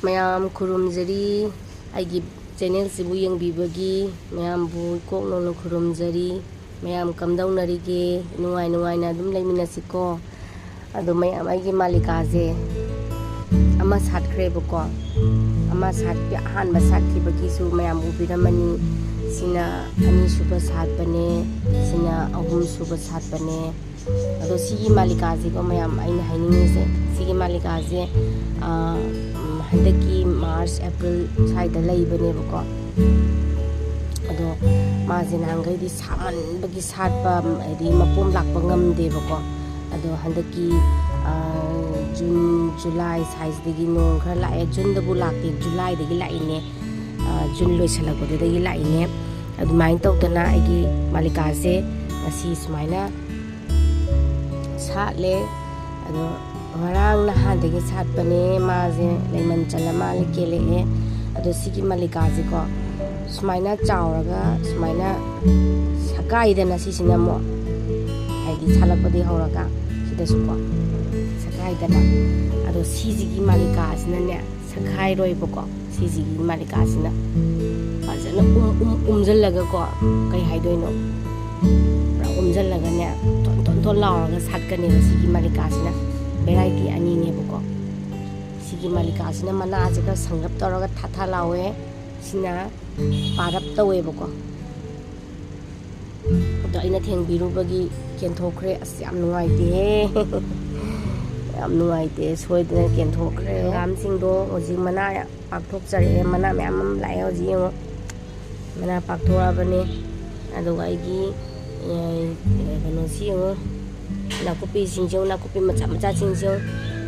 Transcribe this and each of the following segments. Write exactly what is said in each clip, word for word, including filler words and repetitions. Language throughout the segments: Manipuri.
ꯃꯌꯥꯝ ꯈꯨꯔꯨꯝꯖꯔꯤ꯫ ꯑꯩꯒꯤ ꯆꯦꯅꯦꯜꯁꯤꯕꯨ ꯌꯦꯡꯕꯤꯕꯒꯤ ꯃꯌꯥꯝꯕꯨ ꯏꯀꯣꯛ ꯅꯧꯅ ꯈꯨꯔꯨꯝꯖꯔꯤ꯫ ꯃꯌꯥꯝ ꯀꯝꯗꯧꯅꯔꯤꯒꯦ? ꯅꯨꯡꯉꯥꯏ ꯅꯨꯡꯉꯥꯏꯅ ꯑꯗꯨꯝ ꯂꯩꯃꯤꯟꯅꯁꯤꯀꯣ꯫ ꯑꯗꯣ ꯃꯌꯥꯝ, ꯑꯩꯒꯤ ꯃꯥꯂꯤꯀꯥꯁꯦ ꯑꯃ ꯁꯥꯠꯈ꯭ꯔꯦꯕꯀꯣ꯫ ꯑꯃ ꯁꯥꯠ-, ꯑꯍꯥꯟꯕ ꯁꯥꯠꯈꯤꯕꯒꯤꯁꯨ ꯃꯌꯥꯝ ꯎꯕꯤꯔꯝꯃꯅꯤ꯫ ꯁꯤꯅ ꯑꯅꯤꯁꯨꯕ ꯁꯥꯠꯄꯅꯦ, ꯁꯤꯅ ꯑꯍꯨꯝꯁꯨꯕ ꯁꯥꯠꯄꯅꯦ꯫ ꯑꯗꯣ ꯁꯤꯒꯤ ꯃꯥꯂꯤꯀꯥꯁꯤꯀꯣ ꯃꯌꯥꯝ, ꯑꯩꯅ ꯍꯥꯏꯅꯤꯡꯉꯤꯁꯦ, ꯁꯤꯒꯤ ꯃꯥꯂꯤꯀꯥꯁꯦ, ꯑꯥ, ꯎꯝ, ꯍꯟꯗꯛꯀꯤ ꯃꯥꯔꯆ, ꯑꯦꯄ꯭ꯔꯤꯜ ꯁ꯭ꯋꯥꯏꯗ ꯂꯩꯕꯅꯦꯕꯀꯣ꯫ ꯑꯗꯣ ꯃꯥꯁꯦ ꯅꯍꯥꯟꯈꯩꯗꯤ ꯁꯥꯃꯟꯕꯒꯤ ꯁꯥꯠꯄ, ꯍꯥꯏꯗꯤ ꯃꯄꯣꯝ ꯂꯥꯛꯄ ꯉꯝꯗꯦꯕꯀꯣ꯫ ꯑꯗꯣ ꯍꯟꯗꯛꯀꯤ, ꯑꯥ, ꯖꯨꯟ, ꯖꯨꯂꯥꯏ ꯁ꯭ꯋꯥꯏꯁꯤꯗꯒꯤ ꯅꯣꯡ ꯈꯔ ꯂꯥꯛꯑꯦ꯫ ꯖꯨꯟꯗꯕꯨ ꯂꯥꯛꯇꯦ, ꯖꯨꯂꯥꯏꯗꯒꯤ ꯂꯥꯛꯏꯅꯦ꯫ ꯑꯥ, ꯖꯨꯟ ꯂꯣꯏꯁꯤꯜꯂꯛꯄꯗꯨꯗꯒꯤ ꯂꯥꯛꯏꯅꯦ꯫ ꯑꯗꯨꯃꯥꯏꯅ ꯇꯧꯗꯅ ꯑꯩꯒꯤ ꯃꯥꯂꯤꯀꯥꯁꯦ ꯉꯁꯤ ꯁꯨꯃꯥꯏꯅ ꯁꯥꯠꯂꯦ꯫ ꯑꯗꯣ ꯉꯔꯥꯡ ꯅꯍꯥꯟꯗꯒꯤ ꯁꯥꯠꯄꯅꯦ꯫ ꯃꯥꯁꯦ ꯂꯩꯃꯟ ꯆꯜꯂ ꯃꯥꯜꯂꯦ, ꯀꯦꯜꯂꯛꯑꯦ꯫ ꯑꯗꯣ ꯁꯤꯒꯤ ꯃꯥꯂꯤꯀꯥꯁꯦꯀꯣ ꯁꯨꯃꯥꯏꯅ ꯆꯥꯎꯔꯒ ꯁꯨꯃꯥꯏꯅ ꯁꯛꯀꯥꯏꯗꯅ, ꯁꯤꯁꯤꯅ ꯑꯃꯨꯛ ꯍꯥꯏꯗꯤ ꯁꯥꯠꯂꯛꯄꯗꯒꯤ ꯍꯧꯔꯒ ꯁꯤꯗꯁꯨꯀꯣ ꯁꯛꯀꯥꯏꯗꯅ꯫ ꯑꯗꯣ ꯁꯤꯁꯤꯒꯤ ꯃꯥꯂꯤꯀꯥꯁꯤꯅꯅꯦ ꯁꯛꯈꯥꯏꯔꯣꯏꯕꯀꯣ꯫ ꯁꯤꯁꯤꯒꯤ ꯃꯥꯂꯤꯀꯥꯁꯤꯅ ꯐꯖꯅ ꯎꯝ, ꯎꯝ, ꯎꯝꯖꯜꯂꯒꯀꯣ, ꯀꯩ ꯍꯥꯏꯗꯣꯏꯅꯣ, ꯄꯨꯔꯥ ꯎꯝꯖꯜꯂꯒꯅꯦ ꯊꯣꯟ ꯊꯣꯟ ꯊꯣꯟ ꯂꯥꯎꯔꯒ ꯁꯥꯠꯀꯅꯦꯕ ꯁꯤꯒꯤ ꯃꯥꯂꯤꯀꯥꯁꯤꯅ꯫ ꯚꯦꯔꯥꯏꯇꯤ ꯑꯅꯤꯅꯦꯕꯀꯣ꯫ ꯁꯤꯒꯤ ꯃꯥꯂꯤꯀꯥꯁꯤꯅ ꯃꯅꯥꯁꯦ ꯈꯔ ꯁꯪꯂꯞ ꯇꯧꯔꯒ ꯊꯥ ꯊꯥ ꯂꯥꯎꯋꯦ꯫ ꯁꯤꯅ ꯄꯥꯔꯞ ꯇꯧꯋꯦꯕꯀꯣ꯫ ꯑꯗꯣ ꯑꯩꯅ ꯊꯦꯡꯕꯤꯔꯨꯕꯒꯤ ꯀꯦꯟꯊꯣꯛꯈ꯭ꯔꯦ꯫ ꯑꯁ, ꯌꯥꯝ ꯅꯨꯡꯉꯥꯏꯇꯦꯍꯦ꯫ ꯌꯥꯝ ꯅꯨꯡꯉꯥꯏꯇꯦ, ꯁꯣꯏꯗꯅ ꯀꯦꯟꯊꯣꯛꯈ꯭ꯔꯦ꯫ ꯍꯪꯒꯥꯝꯁꯤꯡꯗꯣ ꯍꯧꯖꯤꯛ ꯃꯅꯥ ꯄꯥꯛꯊꯣꯛꯆꯔꯛꯑꯦ, ꯃꯅꯥ ꯃꯌꯥꯝ ꯑꯃ ꯂꯥꯛꯑꯦ ꯍꯧꯖꯤꯛ ꯌꯦꯡꯉꯣ꯫ ꯃꯅꯥ ꯄꯥꯛꯊꯣꯔꯛꯑꯕꯅꯤ꯫ ꯑꯗꯨꯒ ꯑꯩꯒꯤ, ꯑꯦ, ꯀꯩꯅꯣꯁꯤ ꯌꯦꯡꯉꯣ, ꯅꯥꯀꯨꯞꯄꯤꯁꯤꯡꯁꯦ ꯌꯦꯡꯉꯣ, ꯅꯥꯀꯨꯞꯄꯤ ꯃꯆꯥ ꯃꯆꯥꯁꯤꯡꯁꯦ ꯌꯦꯡꯉꯣ꯫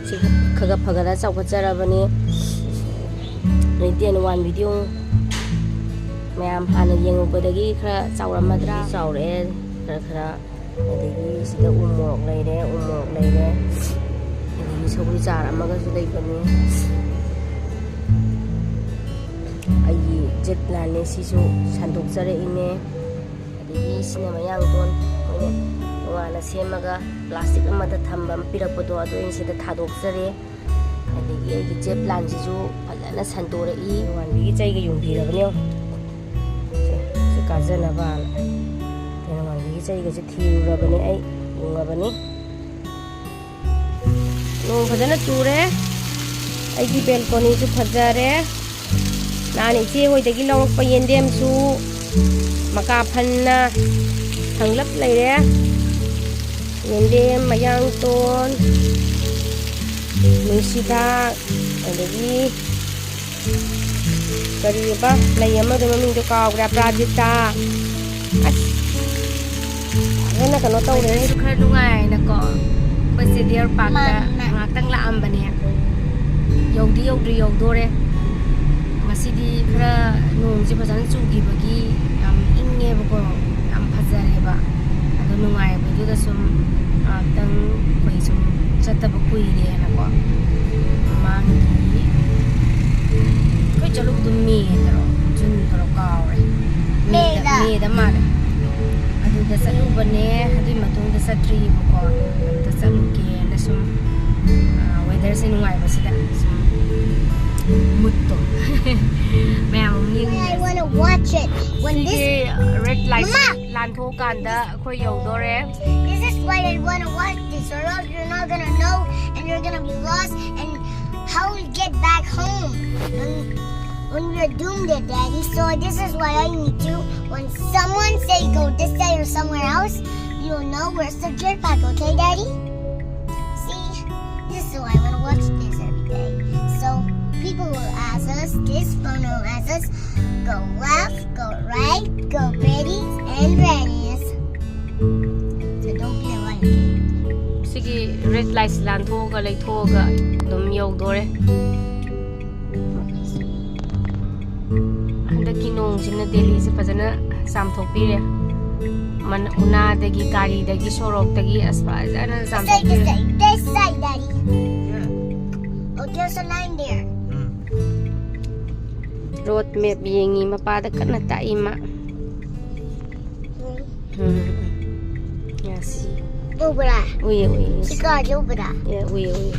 ꯁꯤ ꯈꯔ ꯈꯔ ꯐꯒꯠꯂ ꯆꯥꯎꯈꯠꯆꯔꯕꯅꯤ꯫ ꯅꯣꯏ ꯇꯦꯟ ꯋꯥꯟ ꯚꯤꯗꯤꯑꯣ ꯃꯌꯥꯝ ꯍꯥꯟꯅ ꯌꯦꯡꯉꯛꯄꯗꯒꯤ ꯈꯔ ꯆꯥꯎꯔꯝꯃꯗ꯭ꯔꯥ? ꯆꯥꯎꯔꯛꯑꯦ ꯈꯔ ꯈꯔ꯫ ꯑꯗꯒꯤ ꯁꯤꯗ ꯎ ꯃꯣꯔꯣꯛ ꯂꯩꯔꯦ, ꯎ ꯃꯣꯔꯣꯛ ꯂꯩꯔꯦ꯫ ꯑꯗꯒꯤ ꯁꯧꯒ꯭ꯔꯤ ꯆꯥꯔ ꯑꯃꯒꯁꯨ ꯂꯩꯕꯅꯤ꯫ ꯑꯩꯒꯤ ꯖꯦꯠ ꯄ꯭ꯂꯥꯟꯅꯦ, ꯁꯤꯁꯨ ꯁꯟꯗꯣꯛꯆꯔꯛꯏꯅꯦ꯫ ꯑꯗꯒꯤ ꯁꯤꯅ ꯃꯌꯥꯡꯇꯣꯟ, ꯑꯩꯈꯣꯏꯅ ꯇꯣꯉꯥꯟꯅ ꯁꯦꯝꯃꯒ ꯄ꯭ꯂꯥꯁꯇꯤꯛ ꯑꯃꯗ ꯊꯝꯕ ꯑꯃ ꯄꯤꯔꯛꯄꯗꯣ, ꯑꯗꯨ ꯑꯩꯅ ꯁꯤꯗ ꯊꯥꯗꯣꯛꯆꯔꯦ꯫ ꯑꯗꯒꯤ ꯑꯩꯒꯤ ꯖꯦꯞ ꯄ꯭ꯂꯥꯟꯁꯤꯁꯨ ꯐꯖꯅ ꯁꯟꯗꯣꯔꯛꯏ꯫ ꯅꯣꯡꯉꯥꯟꯕꯤꯒꯤ ꯆꯩꯒ ꯌꯨꯡꯕꯤꯔꯕꯅꯦ ꯌꯦꯡꯉꯣ꯫ ꯁꯤ, ꯁꯤ ꯀꯥꯖꯅꯕꯅ꯫ ꯅꯣꯡꯉꯥꯟꯕꯤꯒꯤ ꯆꯩꯒꯁꯦ ꯊꯤꯔꯨꯔꯕꯅꯤ ꯑꯩ, ꯌꯨꯡꯉꯕꯅꯤ꯫ ꯅꯣꯡ ꯐꯖꯅ ꯆꯨꯔꯦ꯫ ꯑꯩꯒꯤ ꯕꯦꯜꯀꯣꯅꯤꯁꯨ ꯐꯖꯔꯦ꯫ ꯅꯍꯥꯟ ꯏꯆꯦ ꯍꯣꯏꯗꯒꯤ ꯂꯧꯔꯛꯄ ꯌꯦꯟꯗꯦꯝꯁꯨ ꯃꯀꯥ ꯐꯟꯅ ꯁꯪꯂꯞ ꯂꯩꯔꯦ꯫ ꯌꯦꯟꯗꯦꯝ, ꯃꯌꯥꯡꯇꯣꯟ, ꯅꯨꯡꯁꯤꯗꯥꯛ, ꯑꯗꯒꯤ ꯀꯔꯤꯕ ꯂꯩ ꯑꯃꯗꯣ ꯃꯃꯤꯡꯗꯣ ꯀꯥꯎꯈ꯭ꯔꯦ, ꯑꯄꯔꯥꯖꯤꯇꯥ꯫ ꯑꯁ, ꯐꯖꯅ ꯀꯩꯅꯣ ꯇꯧꯔꯦ꯫ Weatherꯁꯨ ꯈꯔ ꯅꯨꯡꯉꯥꯏꯅꯀꯣ꯫ ꯑꯩꯈꯣꯏꯁꯦ ꯗꯤꯌꯔ ꯄꯥꯔꯛꯇ ꯃꯥꯅꯦ꯫ ꯉꯥꯏꯍꯥꯛꯇꯪ ꯂꯥꯛꯑꯝꯕꯅꯦ꯫ ꯌꯧꯗꯤ ꯌꯧꯗ꯭ꯔꯤ, ꯌꯧꯗꯣꯔꯦ꯫ ꯉꯁꯤꯗꯤ ꯈꯔ ꯅꯣꯡꯁꯦ ꯐꯖꯅ ꯆꯨꯈꯤꯕꯒꯤ ꯌꯥꯝ ꯏꯪꯉꯦꯕꯀꯣ, ꯌꯥꯝ ꯐꯖꯔꯦꯕ꯫ ꯑꯗꯣ ꯅꯨꯡꯉꯥꯏꯕꯗꯨꯗ ꯁꯨꯝ ꯉꯥꯏꯍꯥꯛꯇꯪ ꯑꯩꯈꯣꯏ ꯁꯨꯝ ꯆꯠꯇꯕ ꯀꯨꯏꯔꯦꯅꯀꯣ꯫ ꯃꯃꯥꯡꯒꯤ ꯑꯩꯈꯣꯏ ꯆꯠꯂꯨꯕꯗꯣ ꯃꯦꯗꯔꯣ, ꯖꯨꯟꯗꯔꯣ ꯀꯥꯎꯔꯦ꯫ ꯃꯦꯗ, ꯃꯦꯗ꯫ ꯃꯦꯗ ꯃꯥꯜꯂꯦ꯫ ꯑꯗꯨꯗ ꯆꯠꯂꯨꯕꯅꯦ, ꯑꯗꯨꯏ ꯃꯇꯨꯡꯗ ꯆꯠꯇ꯭ꯔꯤꯕꯀꯣ꯫ ꯑꯝꯇ ꯆꯠꯂꯨꯒꯦꯅ ꯁꯨꯝ, ꯑ, weatherꯁꯦ ꯅꯨꯡꯉꯥꯏꯕꯁꯤꯗ ꯁꯨꯝ ꯃꯨꯠꯇꯣ ꯃꯌꯥꯝ ꯑꯃ ꯌꯦꯡꯅꯤꯡꯉꯦ꯫ I wanna watch it. When this ꯁꯤꯒꯤ red light ꯃꯃꯥ! ꯂꯥꯟꯊꯣꯛꯑꯀꯥꯟꯗ ꯑꯩꯈꯣꯏ ꯌꯧꯗꯣꯔꯦ꯫ This is why I wanna watch this, or else you're not gonna know and you're gonna be lost. And how we get back home when, when we're doomed there, Daddy. So this is why I need you. When someone say go this side or somewhere else, you'll know where's the dirt bag, okay, Daddy? See, this is why I wanna watch this every day. So people will ask us, this phone will ask us, go left, go right, go Betty's and Granny's. So don't be a light. ꯁꯤꯒꯤ red light ꯂꯥꯟꯊꯣꯛꯑꯒ ꯂꯩꯊꯣꯛꯑꯒ ꯑꯗꯨꯝ ꯌꯧꯗꯣꯔꯦ꯫ ꯍꯟꯗꯛꯀꯤ ꯅꯣꯡꯁꯤꯅ ꯗꯦꯜꯂꯤꯁꯦ ꯐꯖꯅ ꯆꯥꯝꯊꯣꯛꯄꯤꯔꯦ꯫ ꯃꯟ-, ꯎꯅꯥꯗꯒꯤ, ꯒꯥꯔꯤꯗꯒꯤ, ꯁꯣꯔꯣꯛꯇꯒꯤ ꯑꯁ ꯐꯖꯅ This side, this ꯆꯥꯝꯊꯣꯛꯄꯤꯔꯦ꯫ Side, this side, Daddy. Oh, there's a line there. Road map ꯌꯦꯡꯉꯤ, ꯃꯄꯥꯗ ꯀꯟꯅ ꯇꯥꯛꯏ ꯃꯥ꯫ ꯎꯝ, ꯎꯝ, ꯎꯝ꯫ ꯌꯥꯁꯤ꯫ ꯎꯕ꯭ꯔꯥ? ꯎꯏꯌꯦ, ꯎꯏꯌꯦ꯫ ꯁꯤ ꯀꯥꯁꯦ ꯎꯕ꯭ꯔꯥ? ꯑꯦ, ꯎꯏꯌꯦ, ꯎꯏꯌꯦ꯫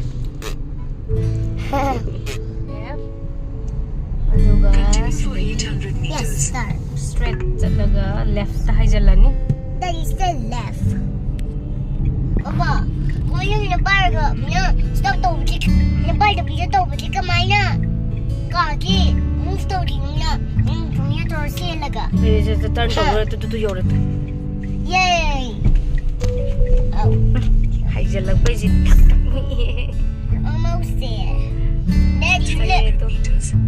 ꯑꯗꯨꯒ straight ꯆꯠꯂꯒ left ꯇ ꯍꯥꯏꯖꯜꯂꯅꯤ꯫ That is the left. ꯑꯕꯥ, ꯃꯣꯏꯅ ꯅꯄꯥꯏꯔꯒ ꯃꯤꯅ stop ꯇꯧꯕꯗꯤ, ꯅꯄꯥꯏꯗꯕꯤꯗ ꯇꯧꯕꯗꯤ ꯀꯃꯥꯏꯅ ꯀꯥꯒꯤ move ꯇꯧꯔꯤꯅꯤꯅ? ꯅꯪ ꯁꯨꯃꯥꯏꯅ ꯇꯧꯔ ꯆꯦꯜꯂꯒ꯫ ꯑꯩꯁꯦ turn ꯇꯧꯔ ꯇꯨ ꯇꯨ ꯇꯨ ꯌꯧꯔꯦ꯫ Yay! ꯑꯧ꯫ ꯍꯥꯏꯖꯜꯂꯛꯄꯩꯁꯤ ꯊꯛ ꯊꯛ ꯅꯤꯛꯑꯦ꯫ Almost there. That's it.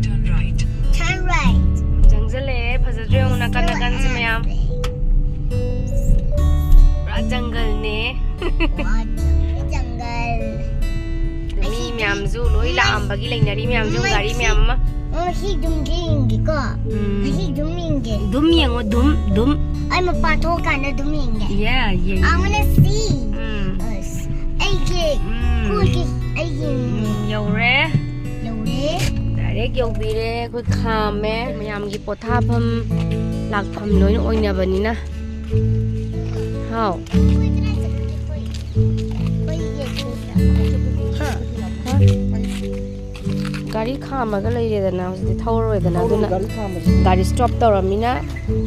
Turn right. Turn right. ꯆꯪꯁꯤꯜꯂꯛꯑꯦ, ꯐꯖꯗ꯭ꯔꯣ ꯌꯦꯡꯉꯨ ꯅꯥꯀꯟ ꯅꯥꯀꯟꯁꯦ ꯃꯌꯥꯝ꯫ ꯄꯨꯔꯥ ꯖꯪꯒꯜꯅꯦ꯫ ꯖꯪꯒꯜ꯫ ꯃꯤ ꯃꯌꯥꯝꯁꯨ ꯂꯣꯏ ꯂꯥꯛꯑꯝꯕꯒꯤ ꯂꯩꯅꯔꯤ ꯃꯌꯥꯝꯁꯨ, ꯒꯥꯔꯤ ꯃꯌꯥꯝ ꯑꯃ꯫ ꯉꯁꯤ ꯑꯗꯨꯝ ꯌꯦꯡꯒꯦꯀꯣ꯫ ꯎꯝ꯫ ꯉꯁꯤ ꯑꯗꯨꯝ ꯌꯦꯡꯒꯦ꯫ ꯑꯗꯨꯝ ꯌꯦꯡꯉꯣ, ꯑꯗꯨꯝ, ꯑꯗꯨꯝ꯫ ꯑꯩ ꯃꯄꯥꯟ ꯊꯣꯛꯑꯀꯥꯟꯗ ꯑꯗꯨꯝ ꯌꯦꯡꯒꯦ꯫ Yeah, ꯌꯦꯡꯉꯣ꯫ I wanna see. ꯎꯝ꯫ ꯑꯁ, ꯑꯩꯒꯤ ꯎꯝ꯫ ꯈꯨꯜꯒꯤ ꯑꯩꯒꯤ ꯎꯝ, ꯌꯧꯔꯦ꯫ ꯌꯧꯔꯦ꯫ Direct ꯌꯧꯕꯤꯔꯦ꯫ ꯑꯩꯈꯣꯏ ꯈꯥꯝꯃꯦ꯫ ꯃꯌꯥꯝꯒꯤ ꯄꯣꯊꯥꯐꯝ, ꯂꯥꯛꯐꯝ ꯂꯣꯏꯅ ꯑꯣꯏꯅꯕꯅꯤꯅ꯫ ꯍꯥꯎ꯫ ꯍꯥ? ꯍꯥ? ꯒꯥꯔꯤ ꯈꯥꯝꯃꯒ ꯂꯩꯔꯦꯗꯅ, ꯍꯧꯖꯤꯛꯇꯤ ꯊꯧꯔꯔꯣꯏꯗꯅ, ꯑꯗꯨꯅ ꯒꯥꯔꯤ ꯈꯥꯝꯕꯁꯦ꯫ ꯒꯥꯔꯤ stop ꯇꯧꯔꯝꯃꯤꯅ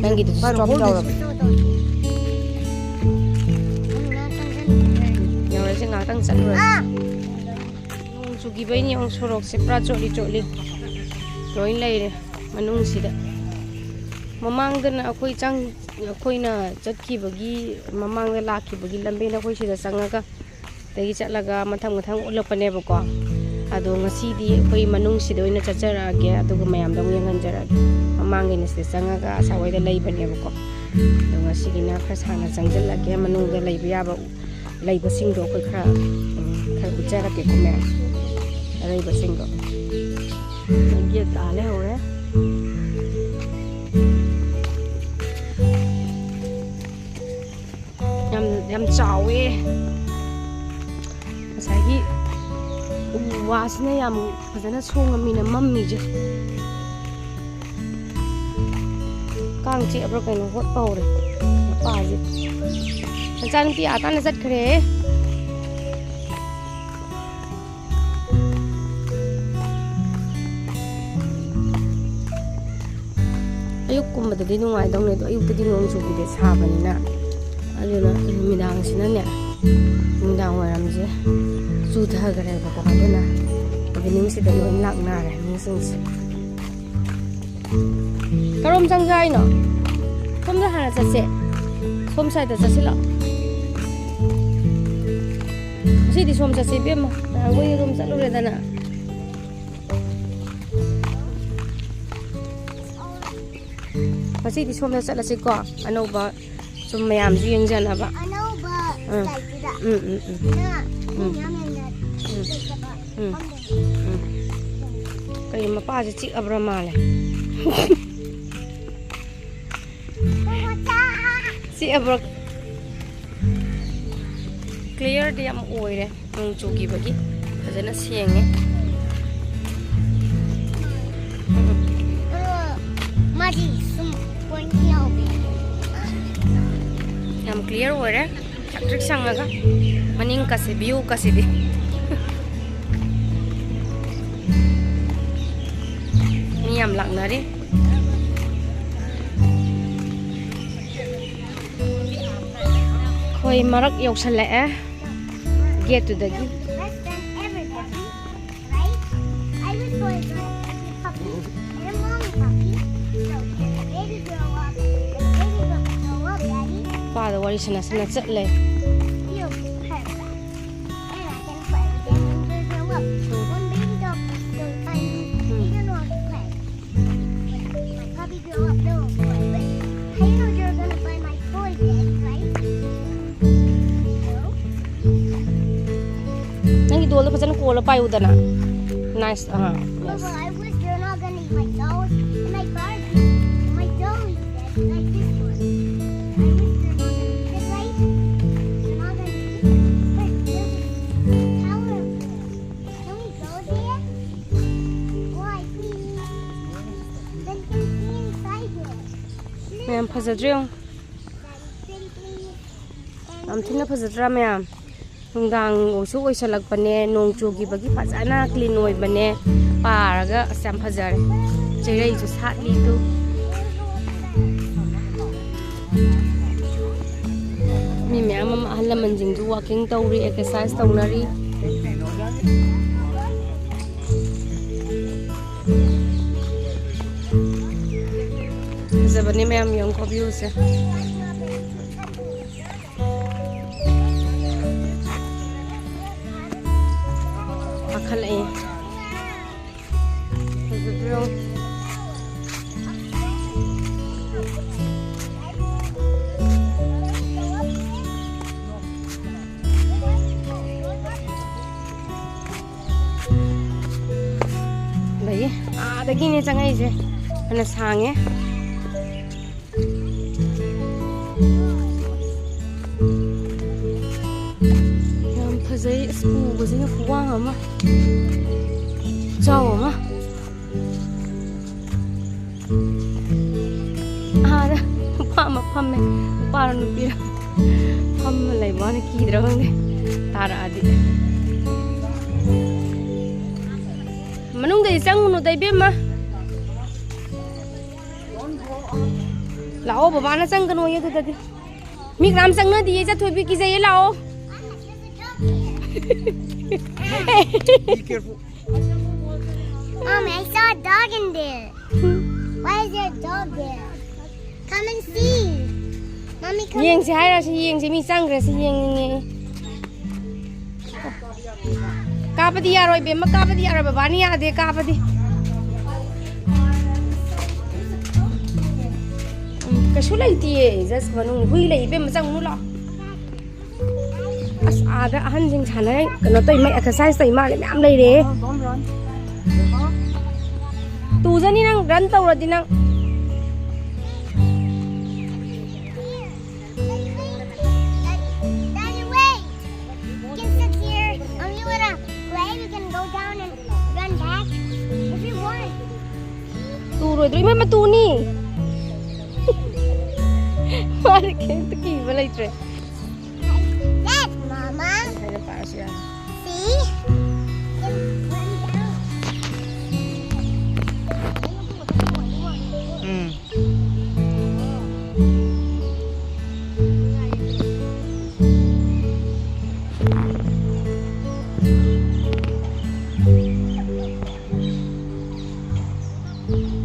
ꯅꯪꯒꯤꯗꯨꯁꯨ stop ꯇꯧꯔꯝꯃꯤ꯫ ꯌꯧꯔꯁꯤ, ꯉꯥꯏꯍꯥꯛꯇꯪ ꯆꯠꯂꯨꯔꯁꯤ꯫ ꯅꯣꯡ ꯆꯨꯈꯤꯕꯩꯅꯤ ꯌꯦꯡꯉꯨ, ꯁꯣꯔꯣꯛꯁꯦ ꯄꯨꯔꯥ ꯆꯣꯠꯂꯤ ꯆꯣꯠꯂꯤ ꯂꯣꯏ ꯂꯩꯔꯦ ꯃꯅꯨꯡꯁꯤꯗ꯫ ꯃꯃꯥꯡꯗꯅ ꯑꯩꯈꯣꯏ ꯆꯪ-, ꯑꯩꯈꯣꯏꯅ ꯆꯠꯈꯤꯕꯒꯤ, ꯃꯃꯥꯡꯗ ꯂꯥꯛꯈꯤꯕꯒꯤ ꯂꯝꯕꯦꯟ ꯑꯩꯈꯣꯏ ꯁꯤꯗ ꯆꯪꯉꯒ ꯑꯗꯒꯤ ꯆꯠꯂꯒ ꯃꯊꯪ ꯃꯊꯪ ꯎꯠꯂꯛꯄꯅꯦꯕꯀꯣ꯫ ꯑꯗꯣ ꯉꯁꯤꯗꯤ ꯑꯩꯈꯣꯏ ꯃꯅꯨꯡꯁꯤꯗ ꯑꯣꯏꯅ ꯆꯠꯆꯔꯛꯑꯒꯦ, ꯑꯗꯨꯒ ꯃꯌꯥꯝꯗ ꯑꯃꯨꯛ ꯌꯦꯡꯍꯟꯖꯔꯛꯑꯒꯦ꯫ ꯃꯃꯥꯡꯒꯤꯅ ꯁꯤꯗ ꯆꯪꯉꯒ ꯑꯁꯥꯋꯥꯏꯗ ꯂꯩꯕꯅꯦꯕꯀꯣ꯫ ꯑꯗꯣ ꯉꯁꯤꯒꯤꯅ ꯈꯔ ꯁꯥꯡꯅ ꯆꯪꯁꯤꯜꯂꯛꯀꯦ, ꯃꯅꯨꯡꯗ ꯂꯩꯕ ꯌꯥꯕ ꯂꯩꯕꯁꯤꯡꯗꯣ ꯑꯩꯈꯣꯏ ꯈꯔ, ꯎꯝ, ꯈꯔ ꯎꯠꯆꯔꯛꯀꯦꯀꯣ ꯃꯌꯥꯝ꯫ ꯑꯔꯩꯕꯁꯤꯡꯗꯣ꯫ ꯒꯦꯠ ꯇꯥ ꯂꯩꯍꯧꯔꯦ꯫ ꯌꯥꯝ, ꯌꯥꯝ ꯆꯥꯎꯋꯦ꯫ ꯉꯁꯥꯏꯒꯤ ꯎ ꯋꯥꯁꯤꯅ ꯌꯥꯝ ꯐꯖꯅ ꯁꯣꯡꯉꯝꯃꯤꯅ ꯃꯝꯃꯤꯁꯦ꯫ ꯀꯥꯡ ꯆꯤꯛꯑꯕ꯭ꯔꯥ ꯀꯩꯅꯣ ꯍꯣꯠꯄ ꯍꯧꯔꯦ ꯃꯄꯥꯁꯦ꯫ ꯃꯆꯥꯅꯨꯄꯤ ꯑꯥ ꯇꯥꯅ ꯆꯠꯈ꯭ꯔꯦ꯫ ꯒꯨꯝꯕꯗꯗꯤ ꯅꯨꯡꯉꯥꯏꯗꯧꯅꯦ, ꯑꯗꯣ ꯑꯌꯨꯛꯇꯗꯤ ꯅꯣꯡ ꯆꯨꯕꯤꯗꯦ, ꯁꯥꯕꯅꯤꯅ꯫ ꯑꯗꯨꯅ ꯅꯨꯃꯤꯗꯥꯡꯁꯤꯅꯅꯦ, ꯅꯨꯃꯤꯗꯥꯡ ꯋꯥꯏꯔꯝꯁꯦ ꯆꯨꯊꯈ꯭ꯔꯦꯕꯀꯣ꯫ ꯑꯗꯨꯅ ꯏꯚꯤꯅꯤꯡꯁꯤꯗ ꯂꯣꯏ ꯂꯥꯛꯅꯔꯦ ꯃꯤꯁꯤꯡꯁꯦ꯫ ꯀꯔꯣꯝ ꯆꯪꯁꯦ ꯍꯥꯏꯅꯣ? ꯁꯣꯝꯗ ꯍꯥꯟꯅ ꯆꯠꯁꯦ꯫ ꯁꯣꯝ ꯁꯥꯏꯗ ꯆꯠꯁꯤꯜꯂꯣ꯫ ꯉꯁꯤꯗꯤ ꯁꯣꯝ ꯆꯠꯁꯦ ꯏꯕꯦꯝꯃ, ꯅꯍꯥꯟꯈꯣꯏ ꯑꯗꯨꯝ ꯆꯠꯂꯨꯔꯦꯗꯅ꯫ ꯉꯁꯤꯗꯤ ꯁꯣꯝꯗ ꯆꯠꯂꯁꯤꯀꯣ, ꯑꯅꯧꯕ ꯁꯨꯝ ꯃꯌꯥꯝꯁꯨ ꯌꯦꯡꯖꯅꯕ꯫ ꯑꯅꯧꯕ ꯎꯝ꯫ ꯁ꯭ꯇꯥꯏꯜꯁꯤꯗ ꯎꯝ, ꯎꯝ, ꯎꯝ꯫ ꯉꯥ ꯎꯝ꯫ ꯌꯥꯝ ꯌꯥꯝꯅ ꯎꯝ꯫ ꯂꯩꯇꯕ ꯎꯝ꯫ ꯐꯪꯗꯕ꯫ ꯎꯝ꯫ ꯀꯩꯅꯣ ꯃꯄꯥꯁꯦ ꯆꯤꯛꯑꯕ꯭ꯔꯥ ꯃꯥꯜꯂꯦ꯫ ꯃꯆꯥ꯫ ꯆꯤꯛꯑꯕ꯭ꯔꯥ? ꯀ꯭ꯂꯤꯌꯥꯔꯗꯤ ꯌꯥꯝ ꯑꯣꯏꯔꯦ, ꯅꯣꯡ ꯆꯨꯈꯤꯕꯒꯤ ꯐꯖꯅ ꯁꯦꯡꯉꯦ꯫ ꯎꯝ꯫ ꯑꯗꯣ ꯃꯥꯗꯤ ꯁꯨꯝ ꯄꯣꯏꯟ ꯌꯥꯎꯕꯤ꯫ ꯌꯥꯝ ꯀ꯭ꯂꯤꯌꯥꯔ ꯑꯣꯏꯔꯦ, ꯁꯪꯇ꯭ꯔꯤꯛ ꯁꯪꯉꯒ꯫ ꯃꯅꯤꯡ ꯀꯁꯤ, ꯚ꯭ꯌꯨ ꯀꯁꯤꯗꯤ꯫ ꯃꯤ ꯌꯥꯝ ꯂꯥꯛꯅꯔꯤ꯫ ꯑꯩꯈꯣꯏ ꯃꯔꯛ ꯌꯧꯁꯜꯂꯛꯑꯦ ꯒꯦꯠꯇꯨꯗꯒꯤ꯫ Best friend ever, Daddy. Right? I was born as a puppy and a mommy puppy. So can a baby grow up? Can a baby puppy grow up, Daddy? ꯅꯨꯄꯥꯗ ꯋꯥꯔꯤ ꯁꯥꯟꯅ ꯁꯥꯟꯅ ꯆꯠꯂꯦ꯫ Feel perfect. And I can play with them when they grow up. One baby doll is so tiny, they don't know how to play. When my puppy grow up, they'll play with. How you know you're gonna buy my toy, Daddy, right? No? ꯅꯪꯒꯤ ꯗꯣꯜꯗꯣ ꯐꯖꯅ ꯀꯣꯜꯂ ꯄꯥꯏꯌꯨꯗꯅ꯫ Nice, ah, yes. Bubba, I wish you're not gonna eat my dolls and my Barbie. My dollies, Daddy, like this one. I wish you're not gonna eat it, right? You're not gonna eat it. But this is powerful. Can we go there? Why, please? Then can we inside it? ꯃꯌꯥꯝ ꯐꯖꯗ꯭ꯔꯣ ꯌꯦꯡꯉꯣ꯫ Daddy, pretty, please. ꯌꯥꯝ ꯊꯤꯅ ꯐꯖꯗ꯭ꯔꯥ ꯃꯌꯥꯝ? ꯅꯨꯡꯗꯥꯡ ꯑꯣꯏꯁꯨ ꯑꯣꯏꯁꯜꯂꯛꯄꯅꯦ, ꯅꯣꯡ ꯆꯨꯈꯤꯕꯒꯤ ꯐꯖꯅ clean ꯑꯣꯏꯕꯅꯦ꯫ ꯄꯥꯔꯒ ꯑꯁ ꯌꯥꯝ ꯐꯖꯔꯦ꯫ ꯆꯩꯔꯩꯁꯨ ꯁꯥꯠꯂꯤ ꯇꯨ꯫ ꯃꯤ ꯃꯌꯥꯝ ꯑꯃ, ꯑꯍꯜ ꯂꯃꯟꯁꯤꯡꯁꯨ walking ꯇꯧꯔꯤ, exercise ꯇꯧꯅꯔꯤ꯫ ꯐꯖꯕꯅꯦ ꯃꯌꯥꯝ, ꯌꯦꯡꯉꯨꯀꯣ viewꯁꯦ꯫ ꯀꯥꯈꯠꯂꯛꯑꯦ꯫ ꯐꯖꯗ꯭ꯔꯣ? ꯂꯩꯌꯦ꯫ ꯑꯥꯗꯒꯤꯅꯦ ꯆꯪꯉꯛꯏꯁꯦ꯫ ꯐꯅ ꯁꯥꯡꯉꯦ꯫ ꯌꯥꯝ ꯐꯖꯩ꯫ ꯑꯁ, ꯎꯒꯁꯤꯅ ꯈꯨꯋꯥꯡ ꯑꯃ꯫ ꯈꯨꯆꯥꯎ ꯑꯃ꯫ ꯑꯥꯗ ꯅꯨꯄꯥ ꯑꯃ ꯐꯝꯃꯦ꯫ ꯅꯨꯄꯥꯔꯣ ꯅꯨꯄꯤꯔꯣ? ꯐꯝꯃ ꯂꯩꯕ ꯋꯥꯅꯤ, ꯀꯤꯗ꯭ꯔꯥ ꯈꯪꯗꯦ꯫ ꯇꯥꯔꯛꯑꯗꯤ꯫ ꯃꯅꯨꯡꯗꯗꯤ ꯆꯪꯉꯨꯅꯨꯗ, ꯏꯕꯦꯝꯃ꯫ ꯂꯥꯛꯑꯣ, ꯕꯕꯥꯅ ꯆꯪꯒꯅꯣꯌꯦ ꯑꯗꯨꯗꯗꯤ꯫ ꯃꯤ ꯀꯅꯥꯝ ꯆꯪꯅꯗꯤꯌꯦ, ꯆꯠꯊꯣꯏꯕꯤ ꯀꯤꯖꯩꯌꯦ, ꯂꯥꯛꯑꯣ꯫ Be careful. Mommy, I saw a dog in there. Why is there a dog there? Come and see. Mommy, come. ꯌꯦꯡꯁꯦ ꯍꯥꯏꯔꯁꯤ, ꯌꯦꯡꯁꯦ, ꯃꯤ ꯆꯪꯈ꯭ꯔꯦ ꯁꯤ ꯌꯦꯡꯅꯤꯡꯉꯦ꯫ ꯀꯥꯞꯄꯗꯤ ꯌꯥꯔꯣꯏ ꯏꯕꯦꯝꯃ, ꯀꯥꯞꯄꯗꯤ ꯌꯥꯔꯣꯏ, ꯕꯕꯥꯅ ꯌꯥꯗꯦ ꯀꯥꯞꯄꯗꯤ꯫ ꯎꯝ, ꯀꯩꯁꯨ ꯂꯩꯇꯤꯌꯦ, just ꯃꯅꯨꯡ ꯍꯨꯏ ꯂꯩ ꯏꯕꯦꯝꯃ, ꯆꯪꯉꯨ ꯂꯥꯛꯑꯣ꯫ ꯑꯁ, ꯑꯥꯗ ꯑꯍꯟꯁꯤꯡ ꯁꯥꯟꯅꯔꯤ, ꯀꯩꯅꯣ ꯇꯧꯔꯤ, ꯃꯣꯏ exercise ꯇꯧꯔꯤ ꯃꯥꯜꯂꯦ, ꯃꯌꯥꯝ ꯂꯩꯔꯦ꯫ ꯇꯨꯖꯅꯤ ꯅꯪ run ꯇꯧꯔꯗꯤ ꯅꯪ꯫ Daddy, wait. You can sit here, and you wanna play, we can go down and run back if you want. ꯇꯨꯔꯣꯏꯗ꯭ꯔꯣ? ꯏꯃꯥ, ꯃꯇꯨꯅꯤ꯫ ꯃꯥꯗꯤ ꯀꯩꯝꯇ ꯀꯤꯕ ꯂꯩꯇ꯭ꯔꯦ꯫ That, Mama. ꯑꯩꯅ ꯄꯥꯔꯁꯨ ꯌꯥꯅꯤ꯫ See? ꯎꯝ꯫ ꯎꯝ꯫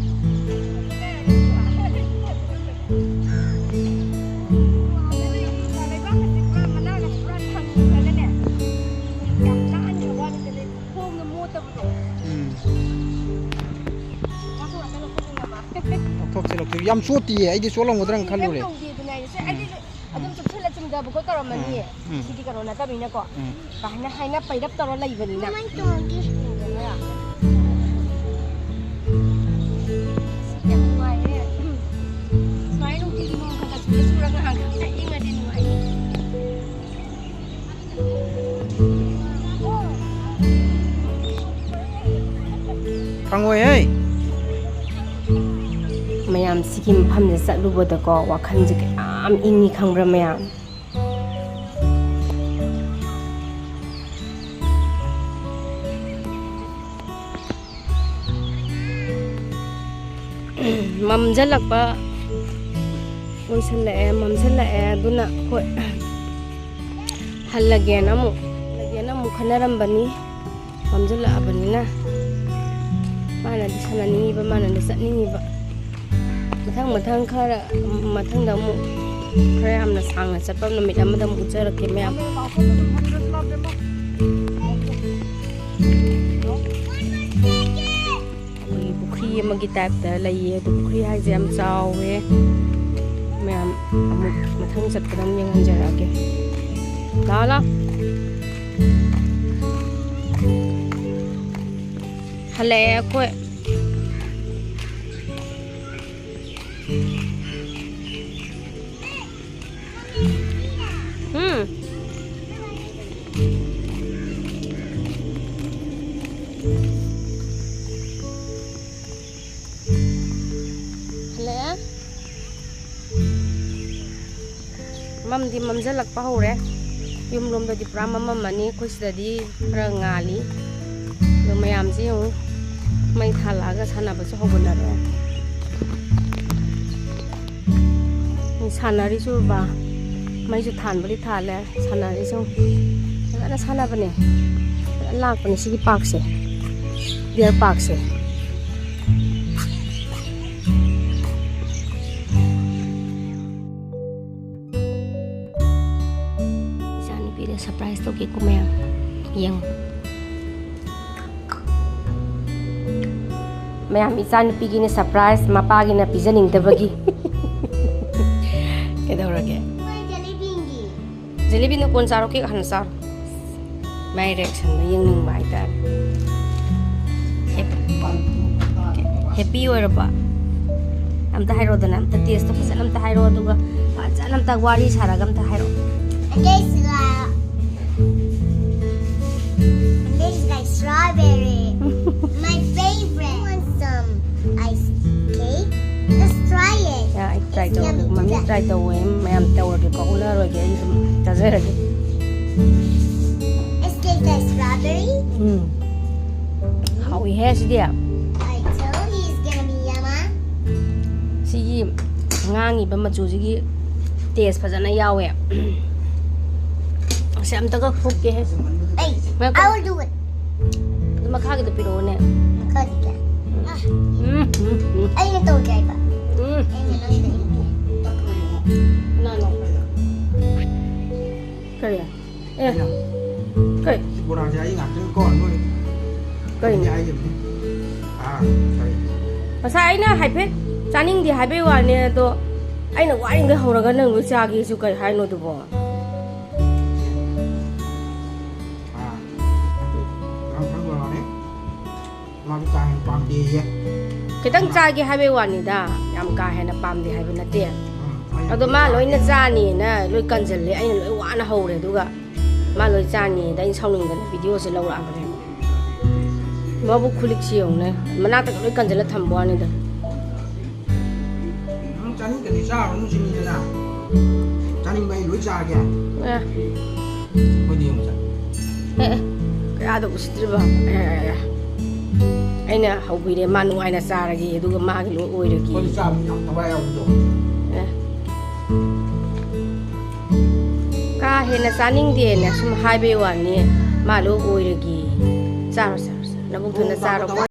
ꯂꯧꯊꯣꯛꯁꯤ, ꯂꯧꯊꯣꯛꯁꯤ꯫ ꯌꯥꯝ ꯆꯣꯠꯇꯤꯌꯦ, ꯑꯩꯗꯤ ꯆꯣꯠꯂꯝꯒꯗ꯭ꯔꯥ ꯈꯜꯂꯨꯔꯦ꯫ ꯑꯗꯨꯝ ꯆꯨꯞꯁꯤꯜꯂ ꯆꯨꯝꯗꯕ ꯈꯣꯠ ꯇꯧꯔꯝꯃꯅꯤꯌꯦ꯫ ꯎꯝ꯫ ꯁꯤꯗꯤ ꯀꯩꯅꯣ ꯅꯠꯇꯕꯅꯤꯅꯀꯣ꯫ ꯎꯝ꯫ ꯀꯥ ꯍꯦꯟꯅ ꯍꯥꯏꯅ ꯄꯩꯔꯞ ꯇꯧꯔ ꯂꯩꯕꯅꯤꯅ꯫ ꯀꯃꯥꯏꯅ ꯇꯧꯔꯒꯦ? ꯌꯥꯝ ꯅꯨꯡꯉꯥꯏꯌꯦ꯫ ꯁꯨꯃꯥꯏꯅ ꯅꯨꯡꯇꯤꯒꯤ ꯅꯣꯡ ꯈꯔ ꯈꯔ ꯆꯨꯔ ꯆꯨꯔꯒ ꯉꯥꯏꯍꯥꯛ ꯏꯪꯉꯗꯤ ꯅꯨꯡꯉꯥꯏꯅꯤ꯫ ꯈꯪꯉꯣꯏꯍꯦ꯫ ꯃꯌꯥꯝ ꯁꯤꯒꯤ ꯃꯐꯝꯁꯦ ꯆꯠꯂꯨꯕꯗꯀꯣ, ꯋꯥꯈꯜꯁꯦ ꯀꯌꯥꯝ ꯏꯪꯉꯤ ꯈꯪꯕ꯭ꯔꯥ ꯃꯌꯥꯝ? ꯃꯝꯁꯤꯜꯂꯛꯄ ꯑꯣꯏꯁꯜꯂꯛꯑꯦ, ꯃꯝꯁꯤꯜꯂꯛꯑꯦ꯫ ꯑꯗꯨꯅ ꯑꯩꯈꯣꯏ ꯍꯜꯂꯒꯦꯅ ꯑꯃꯨꯛ, ꯍꯜꯂꯒꯦꯅ ꯑꯃꯨꯛ ꯈꯟꯅꯔꯝꯕꯅꯤ꯫ ꯃꯝꯁꯤꯜꯂꯛꯑꯕꯅꯤꯅ ꯃꯥꯅꯗꯤ ꯁꯥꯟꯅꯅꯤꯡꯉꯤꯕ, ꯃꯥꯅꯗꯤ ꯆꯠꯅꯤꯡꯉꯤꯕ꯫ ꯃꯊꯪ ꯃꯊꯪ ꯈꯔ ꯃꯊꯪꯗ ꯑꯃꯨꯛ ꯈꯔ ꯌꯥꯝꯅ ꯁꯥꯡꯅ ꯆꯠꯄ ꯅꯨꯃꯤꯠ ꯑꯃꯗ ꯑꯃꯨꯛ ꯎꯠꯆꯔꯛꯀꯦ ꯃꯌꯥꯝ꯫ ꯑꯩꯈꯣꯏꯒꯤ ꯄꯨꯈ꯭ꯔꯤ ꯑꯃꯒꯤ ꯇꯥꯏꯞꯇ ꯂꯩꯌꯦ꯫ ꯑꯗꯨ ꯄꯨꯈ꯭ꯔꯤ ꯍꯥꯏꯁꯦ ꯌꯥꯝ ꯆꯥꯎꯋꯦ꯫ ꯃꯌꯥꯝ ꯑꯃꯨꯛ ꯃꯊꯪ ꯆꯠꯄꯗ ꯑꯃꯨꯛ ꯌꯦꯡꯍꯟꯖꯔꯛꯑꯒꯦ꯫ ꯂꯥꯛꯑꯣ, ꯂꯥꯛꯑꯣ꯫ ꯍꯜꯂꯛꯑꯦ ꯑꯩꯈꯣꯏ꯫ ꯎꯝ꯫ ꯍꯜꯂꯛꯑꯦ꯫ ꯃꯝꯗꯤ ꯃꯝꯁꯤꯜꯂꯛꯄ ꯍꯧꯔꯦ꯫ ꯌꯨꯝꯂꯣꯝꯗꯗꯤ ꯄꯨꯔꯥ ꯃꯝꯃꯝꯃꯅꯤ, ꯑꯩꯈꯣꯏ ꯁꯤꯗꯗꯤ ꯈꯔ ꯉꯥꯜꯂꯤ꯫ ꯑꯗꯣ ꯃꯌꯥꯝꯁꯦ ꯌꯦꯡꯉꯨ, ꯃꯩ ꯊꯥꯜꯂꯛꯑꯒ ꯁꯥꯟꯅꯕꯁꯨ ꯍꯧꯒꯠꯅꯔꯦ꯫ ꯁꯥꯟꯅꯔꯤꯁꯨ ꯎꯔꯕ? ꯃꯩꯁꯨ ꯊꯥꯟꯕꯨꯗꯤ ꯊꯥꯜꯂꯦ, ꯁꯥꯟꯅꯔꯤꯁꯨ ꯐꯖꯅ ꯁꯥꯟꯅꯕꯅꯦ꯫ ꯐꯖꯅ ꯂꯥꯛꯄꯅꯦ ꯁꯤꯒꯤ ꯄꯥꯔꯛꯁꯦ, ꯗꯤꯌꯔ ꯄꯥꯔꯛꯁꯦ꯫ ꯇꯧꯒꯦꯀꯣ ꯃꯌꯥꯝ, ꯌꯦꯡꯉꯨ꯫ ꯃꯌꯥꯝ, ꯏꯆꯥꯅꯨꯄꯤꯒꯤꯅ surprise, ꯃꯄꯥꯒꯤꯅ ꯄꯤꯖꯅꯤꯡꯗꯕꯒꯤ꯫ ꯀꯩꯗꯧꯔꯒꯦ? ꯖꯤꯂꯤꯕꯤꯅ ꯀꯣꯟ ꯆꯥꯔꯣ, cake ꯍꯥꯟꯅ ꯆꯥꯔꯣ꯫ ꯃꯥꯏ reactionꯗꯣ ꯌꯦꯡꯅꯤꯡꯕ ꯍꯥꯏꯇꯥꯔꯦ꯫ Happy ꯑꯣꯏꯔꯕ? ꯑꯝꯇ ꯍꯥꯏꯔꯛꯑꯣꯗꯅ, ꯑꯝꯇ tasteꯇꯣ ꯐꯖꯅ ꯑꯝꯇ ꯍꯥꯏꯔꯛꯑꯣ, ꯑꯗꯨꯒ ꯐꯖꯅ ꯑꯝꯇ ꯋꯥꯔꯤ ꯁꯥꯔꯒ ꯑꯝꯇ ꯍꯥꯏꯔꯛꯑꯣ꯫ It tastes like, it tastes like strawberry. My favorite. Want some ice cake? Let's try it. Yeah, I try ꯇꯧꯔꯒꯦ꯫ ꯃꯃꯤ try ꯇꯧꯋꯦ꯫ ꯃꯌꯥꯝ ꯇꯧꯔꯒꯦꯀꯣ, ꯎꯠꯂꯔꯣꯏꯒꯦ꯫ ꯑꯩ ꯑꯗꯨꯝ ꯆꯥꯖꯔꯒꯦ꯫ Is this the strawberry? Um. ꯍꯥꯎꯏꯍꯦ CD. I told you it's gonna be yummy. ꯁꯤꯒꯤ ꯉꯥꯡꯉꯤꯕ ꯃꯆꯨꯁꯤꯒꯤ taste ꯐꯖꯅ ꯌꯥꯎꯋꯦ꯫ ꯑꯁꯤ ꯑꯝꯇꯒ ꯈꯣꯛꯀꯦꯍꯦ꯫ Hey, ꯉꯥꯏꯈꯣ꯫ I will do it. ꯑꯗꯨ ꯃꯈꯥꯒꯤꯗꯣ ꯄꯤꯔꯛꯑꯣꯅꯦ꯫ ꯃꯈꯥꯒꯤꯗ꯫ ꯎꯝ, ꯎꯝ, ꯎꯝ꯫ ꯑꯩꯅ ꯇꯧꯒꯦ ꯍꯥꯏꯕ꯫ ꯎꯝ꯫ ꯑꯩꯅ ꯅꯪ ꯇꯧꯒꯦ꯫ ꯀꯅꯥꯅꯣ? ꯀꯔꯤ? ꯑꯦ꯫ ꯀꯩ? ꯁꯤ ꯕꯣꯔꯥꯁꯦ ꯑꯩ ꯉꯥꯛꯇꯅꯤꯀꯣ, ꯅꯣꯏ꯫ ꯀꯩꯅꯣ? ꯑꯩ ꯍꯥꯏꯈꯤꯕꯅꯤ꯫ ꯑꯥ, ꯁꯣꯔꯤ꯫ ꯉꯁꯥꯏ ꯑꯩꯅ ꯍꯥꯏꯐꯦꯠ ꯆꯥꯅꯤꯡꯗꯦ ꯍꯥꯏꯕꯩ ꯋꯥꯅꯦ, ꯑꯗꯣ ꯑꯩꯅ ꯋꯥꯔꯤꯉꯩ ꯍꯧꯔꯒ ꯅꯪ ꯂꯣꯏ ꯆꯥꯒꯦꯁꯨ ꯀꯩ ꯍꯥꯏꯅꯣ ꯑꯗꯨꯕꯣ? ꯑꯥ, ꯌꯥꯝ ꯈꯪꯕ ꯋꯥꯅꯤ꯫ ꯃꯥꯗꯤ ꯀꯥ ꯍꯦꯟꯅ ꯄꯥꯝꯗꯦꯌꯦ꯫ ꯈꯤꯇꯪ ꯆꯥꯒꯦ ꯍꯥꯏꯕꯩ ꯋꯥꯅꯤꯗ, ꯌꯥꯝ ꯀꯥ ꯍꯦꯟꯅ ꯄꯥꯝꯗꯦ ꯍꯥꯏꯕ ꯅꯠꯇꯦ꯫ ꯎꯝ, ꯑꯩ ꯑꯗꯣ ꯃꯥ ꯂꯣꯏꯅ ꯆꯥꯅꯤꯅ ꯂꯣꯏ ꯀꯟꯖꯜꯂꯦ, ꯑꯩꯅ ꯂꯣꯏ ꯋꯥꯅ ꯍꯧꯔꯦ, ꯑꯗꯨꯒ ꯃꯥ ꯂꯣꯏ ꯆꯥꯅꯤꯗ ꯑꯩꯅ ꯁꯥꯎꯅꯤꯡꯗꯅ videoꯁꯦ ꯂꯧꯔꯛꯑꯕꯅꯦꯕ꯫ ꯃꯕꯨꯛ ꯈꯨꯂꯤꯛꯁꯤ ꯌꯦꯡꯉꯨꯅꯦ, ꯃꯅꯥꯛꯇꯒ ꯂꯣꯏ ꯀꯟꯖꯜꯂ ꯊꯝꯕ ꯋꯥꯅꯤꯗ꯫ ꯅꯪ ꯆꯥꯅꯤꯡꯗ꯭ꯔꯗꯤ ꯆꯥꯔꯨꯅꯨ ꯁꯤꯅꯤꯗꯅ꯫ ꯆꯥꯅꯤꯡꯕ ꯑꯩ ꯂꯣꯏ ꯆꯥꯒꯦ꯫ ꯑꯦ꯫ ꯑꯩꯈꯣꯏꯗꯤ ꯌꯦꯡꯉꯨ ꯆꯥ꯫ ꯑꯦ, ꯑꯦ, ꯀꯌꯥꯗ ꯎꯁꯤꯠꯇ꯭ꯔꯤꯕ? ꯑꯦ, ꯑꯦ, ꯑꯦ꯫ ꯑꯩꯅ ꯍꯧꯕꯤꯔꯦ, ꯃꯥ ꯅꯨꯡꯉꯥꯏꯅ ꯆꯥꯔꯒꯦ, ꯑꯗꯨꯒ ꯃꯥꯒꯤ ꯂꯣꯏ ꯑꯣꯏꯔꯒꯦ꯫ ꯑꯩꯈꯣꯏꯗꯤ ꯆꯥꯕ ꯌꯥꯝ ꯊꯋꯥꯏ ꯌꯥꯎꯕꯗꯣ꯫ ꯑꯦ꯫ ꯀꯥ ꯍꯦꯟꯅ ꯆꯥꯅꯤꯡꯗꯦꯅ ꯁꯨꯝ ꯍꯥꯏꯕꯩ ꯋꯥꯅꯤ, ꯃꯥ ꯂꯣꯏ ꯑꯣꯏꯔꯒꯦ꯫ ꯆꯥꯔꯣ, ꯆꯥꯔꯣ, ꯆꯥꯔꯣ꯫ ꯅꯕꯨꯛ ꯊꯟꯅ ꯆꯥꯔꯣ꯫